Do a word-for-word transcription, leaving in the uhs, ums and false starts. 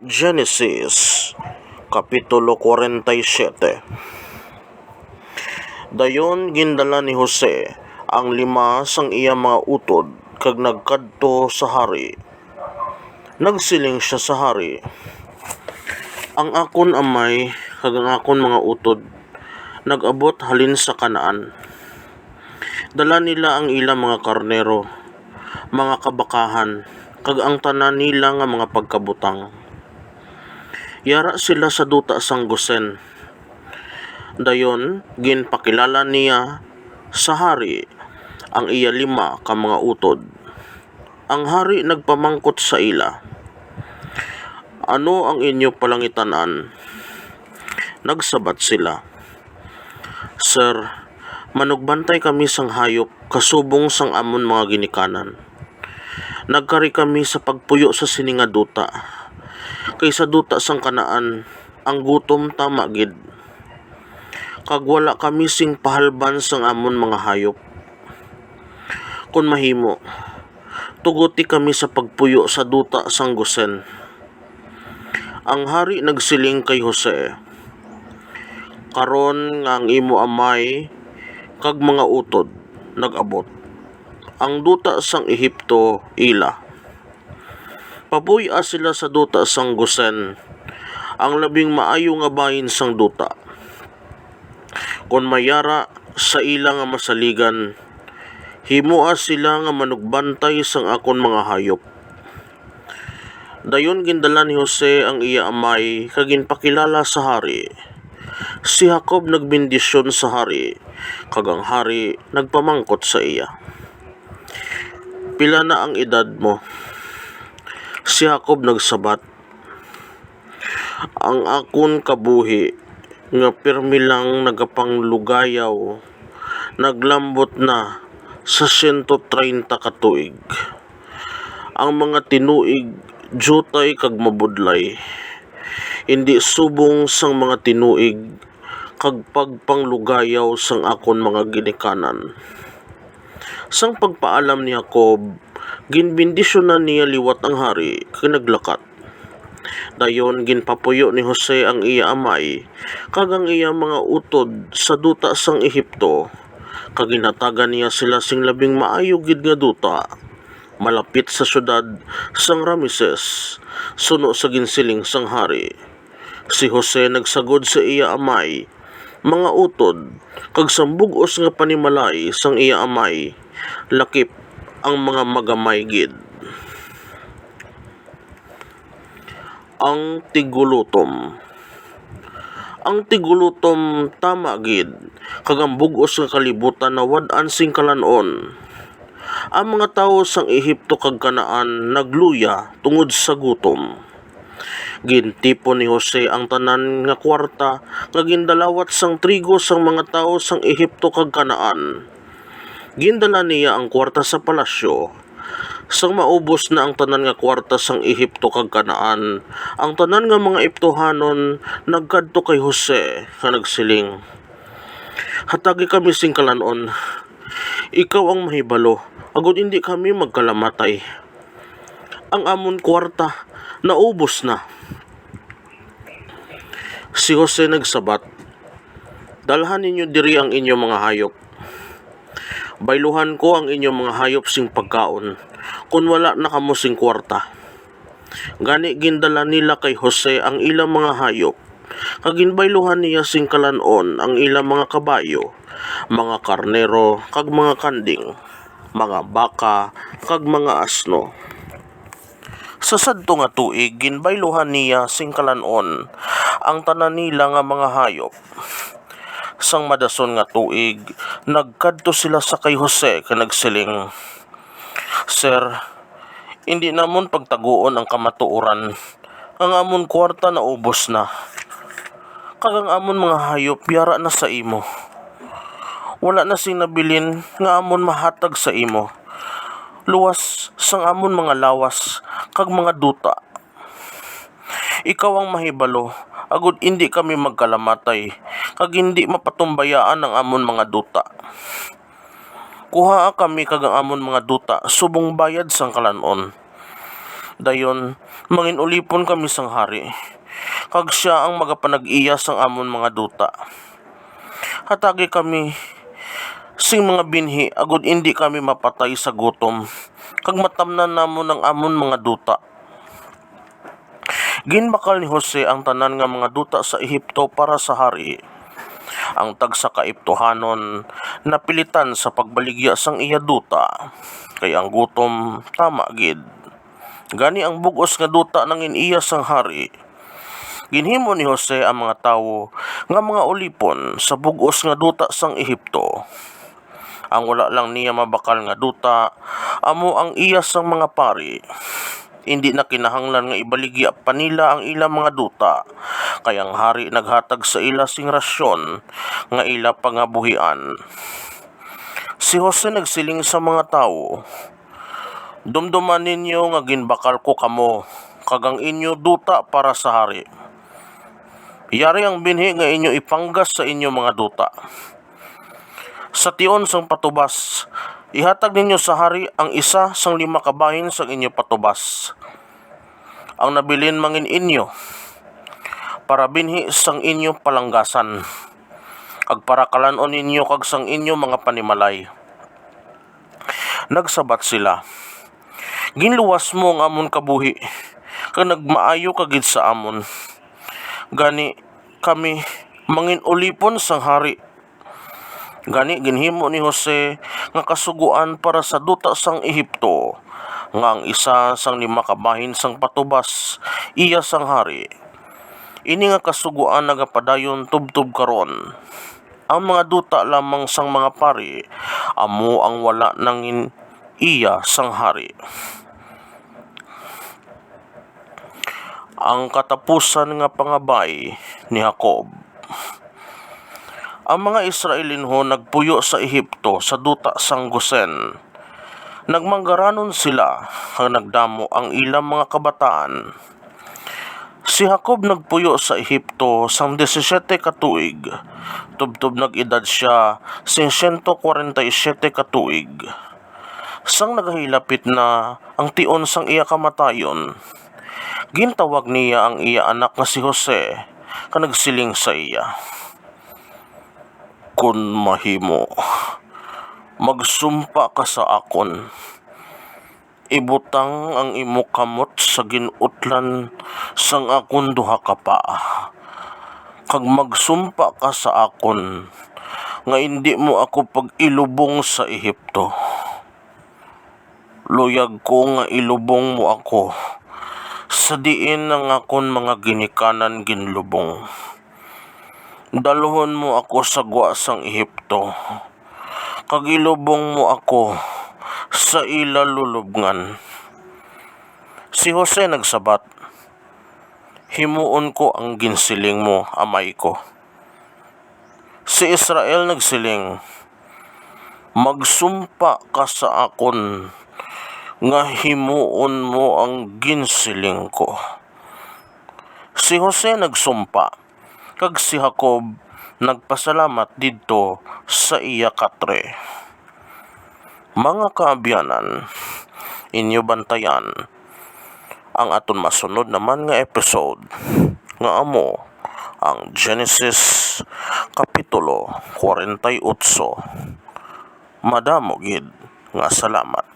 Genesis, Kapitulo forty-seven. Dayon gindala ni Jose ang lima sang iya mga utod kag nagkadto sa hari. Nagsiling sia sa hari, "Ang akon amay kag ang akon mga utod nag-abot halin sa Canaan. Dala nila ang ila mga karnero, mga kabakahan, kag ang tanan nila nga mga pagkabutang. Yara sila sa duta sang Gosen." Dayon ginpakilala niya sa hari ang iya lima ka mga utod. Ang hari nagpamangkot sa ila, "Ano ang inyo palangitan-an?" Nagsabat sila, "Sir, manugbantay kami sang hayop kasubong sang amon mga ginikanan. Nagkari kami sa pagpuyo sa sini nga duta, kay sa duta sang Canaan ang gutom tama gid, kag wala kami sing pahalban sang amon mga hayop. Kon mahimo, tuguti kami sa pagpuyo sa duta sang Gosen." Ang hari nagsiling kay Jose, "Karon nga ang imo amay kag mga utod nag-abot, ang duta sang Egipto ila. Papuy-a sila sa duta sang Gosen, ang labing maayo nga bahin sang duta. Kon may yara sa ila nga masaligan, himoa sila nga manugbantay sang akon mga hayop." Dayon gindala ni Jose ang iya amay kag ginpakilala sa hari. Si Jacob nagbendisyon sa hari, kag ang hari nagpamangkot sa iya, "Pila na ang edad mo?" Si Jacob nagsabat, "Ang akon kabuhi nga pirmi lang nagapanglugayaw naglambot na sa siyento treinta ka tuig. Ang mga tinuig diutay kag mabudlay, indi subong sang mga tinuig kag pagpanglugayaw sang akon mga ginikanan." Sang pagpaalam ni Jacob, ginbendisyonan niya liwat ang hari kag naglakat. Dayon ginpapuyo ni Jose ang iya amay kag ang iya mga utod sa duta sang Egipto, kag ginhatagan niya sila sing labing maayo gid nga duta, malapit sa siyudad sang Rameses, suno sa ginsiling sang hari. Si Jose nagsagod sa iya amay, mga utod, kag sang bug-os nga panimalay sang iya amay, lakip ang mga magamay gid. Ang Tigulutom. Ang tigulutom tama gid, kag ang bug-os nga kalibutan nawad-an sing kalan-on. Ang mga tawo sang Ehipto kag Canaan nagluya tungod sa gutom. Gintipon ni Jose ang tanan nga kuwarta nga gindalawat sang trigo sang mga tawo sang Ehipto kag Canaan. Gindala niya ang kuwarta sa palasyo. Sang maubos na ang tanan nga kuwarta sang Ehipto kag Canaan, ang tanan nga mga Ehiptohanon nagkadto kay Jose nga nagsiling, "Hatagi kami sing kalan-on. Ikaw ang mahibalo, agod indi kami magkalamatay. Ang amon kuwarta naubos na." Si Jose nagsabat, "Dalha ninyo diri ang inyo mga hayop. Bayluhan ko ang inyo mga hayop sing pagkaon, kon wala na kamo sing kuwarta." Gani gindala nila kay Jose ang ila mga hayop, kag ginbayluhan niya sing kalan-on ang ila mga kabayo, mga karnero, kag mga kanding, mga baka, kag mga asno. Sa sadto nga tuig ginbayluhan niya sing kalan-on ang tanan nila nga mga hayop. Sang madason nga tuig, nagkadto sila sa kay Jose kag nagsiling, "Sir, indi namon pagtaguon ang kamatuoran, ang amon kuwarta naubos na, kag ang amon mga hayop yara na sa imo. Wala na sing nabilin nga amon mahatag sa imo, luwas sang amon mga lawas kag mga duta. Ikaw ang mahibalo, agod indi kami magkalamatay, kag indi mapatumbayaan ang amon mga duta. Kuhaa kami kag ang amon mga duta subong bayad sang kalan-on." Dayon, mangin-ulipon kami sang hari, kag sia ang magapanag-iya sang amon mga duta. Hatagi kami sing mga binhi agod indi kami mapatay sa gutom, kag matamnan namon ang amon mga duta." Ginbakal ni Jose ang tanan nga mga duta sa Ehipto para sa hari. Ang tagsa ka Ehiptohanon napilitan sa pagbaligya sang iya duta, kay ang gutom tama gid. Gani ang bug-os nga duta nangin-iya sang hari. Ginhimo ni Jose ang mga tawo nga mga ulipon sa bug-os nga duta sang Ehipto. Ang wala lang niya mabakal nga duta, amo ang iya sang mga pari. Indi na kinahanglan nga ibaligya pa nila ang ila mga duta, kay ang hari naghatag sa ila sing rasyon nga ila pangabuhian. Si Jose nagsiling sa mga tawo, "Dumduma ninyo nga ginbakal ko kamo kag ang inyo duta para sa hari. Yari ang binhi nga inyo ipanggas sa inyo mga duta. Sa tion sang patubas, ihatag ninyo sa hari ang isa sang lima ka bahin sang inyo patubas. Ang nabilin mangin inyo para binhi sang inyo palanggasan, kag para kalan-on ninyo kag sang inyo mga panimalay." Nagsabat sila, "Ginluwas mo ang amon kabuhi, kag nagmaayo ka gid sa amon. Gani, kami mangin-ulipon sang hari." Gani, ginhimo ni Jose nga kasugoan para sa duta sang Ehipto, nga ang isa sang lima ka bahin sang patubas iya sang hari. Ini nga kasugoan nagapadayon tubtob karon. Ang mga duta lamang sang mga pari amo ang wala nangin iya sang hari. Ang katapusan nga pangabay ni Jacob. Ang mga Israelinhon nagpuyo sa Ehipto, sa duta sang Gosen. Nagmanggaranon sila, kag nagdamo ang ilang mga kabataan. Si Jacob nagpuyo sa Ehipto sang disisyete ka tuig, tubtob nag-edad sia sing siyento kwarenta y siyete ka tuig. Sang nagahilapit na ang tion sang iya kamatayon, gintawag niya ang iya anak nga si Jose, kag nagsiling sa iya, "Kon mahimo, magsumpa ka sa akon. Ibutang ang imo kamot sa gin-utlan sang akon duha ka paa, kag magsumpa ka sa akon nga indi mo ako pag-ilubong sa Ehipto. Luyag ko nga ilubong mo ako sa diin ang akon mga ginikanan ginlubong. Dalhon mo ako sa gwa sang Ehipto, kag ilubong mo ako sa ila lulubngan." Si Jose nagsabat, "Himuon ko ang ginsiling mo, amay ko." Si Israel nagsiling, "Magsumpa ka sa akon nga himuon mo ang ginsiling ko." Si Jose nagsumpa, kag si Jacob nagpasalamat didto sa iya katre. Mga kaabyanan, inyo bantayan ang aton masunod naman nga episode, nga amo ang Genesis Kapitulo kwarenta y otso. Madamo gid nga salamat.